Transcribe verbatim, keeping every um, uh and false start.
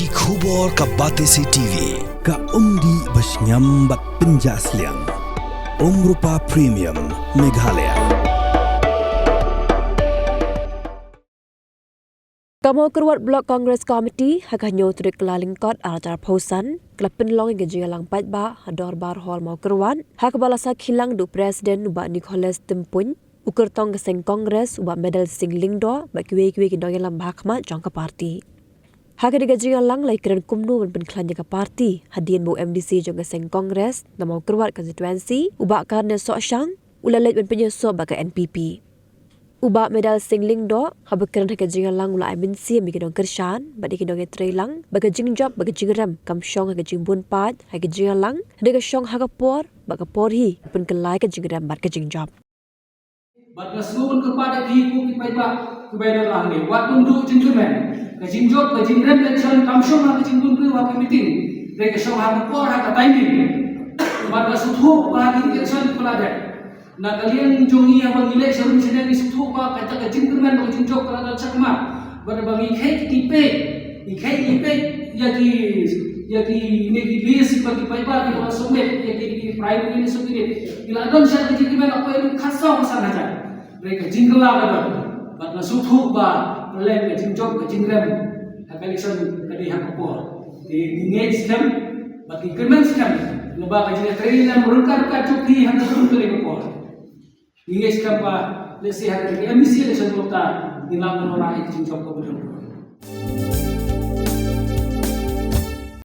Ki khubor ka Batesi T V, ka umdih ba shngiam bad pynjah sliang. Umrupa Premium, Meghalaya. Ka Mawkyrwat Block Congress Committee ha ka hynñiew tarik Kyllalyngkot arhajar arphew san ka la pynlong ïa ka jingïalang paidbah ha Dorbar Hall Mawkyrwat, ha kaba la sakhi lang da u President u Bah Nicholas Tympuiñ, u kyrtong ka seng Congress u Bah Medal Singh Lyngdoh bad kiwei kiwei ki nongïalam ba ha khmat jong ka party. Ha kane ka jingïalang la ïakren kumno ban pynkhlaiñ ïa ka party hadien ba u M D C jong ka seng Congress na Mawkyrwat constituency u Bah Carnes Sohshang u la leit ban pynïasoh bad ka N P P. U Bah Medal Singh Lyngdoh haba kren ha ka jingïalang u la ai mynsiem ïa ki nongkyrshan bad ïa ki nongïatreilang ba ka jingjop bad ka jingrem kam shong ha ka jingbun paid ha ka jingïalang, hynrei ka shong ha ka por bad ka por hi ban pynkylla ïa ka jingrem bad ka jingjop. Bad nga sngew ban kyrpad ïa phi ko ki paidbah kiba ïadon lang ne wat ban duh jingkyrmen. Ka jingjop ka jingrem election kam shong ha ka jingbun briew ha ka meeting, hynrei ka shong ha ka por ha ka timing. Bad nga sngewthuh ba ha ki election kiba la dep na ka liang jong ngi haba ngi leit sha rum sha neng ngi sngewthuh ba kata ka jingkyrmen bad ka jingjop ka la dep shakhmat. Bad ba ngi kheiñ ngi peit, ngi kheiñ ngi peit ïa ki, ïa kine ki list bad ki paper kiba la submit, ïa ki, ki primary list ki la don sha ka jingkyrmen hapoh ïa ka khatsaw ka san hajar. Hynrei ka jingkylla ka don. Bad nga sngewthuh ba ka leng ka jingjop ka jingrem ha ka election ka dei ha ka por. Te ngi ngeit skhem bad ngi kyrmen skhem naba ka jingïatrei lem ryngkat ryngkat jong phi ha ka rum ka dei ka por. Ngi ngeit skhem ba lehse ha ka M D C election kumta ngin lah ban wanrah ïa ka jingjop kaba don.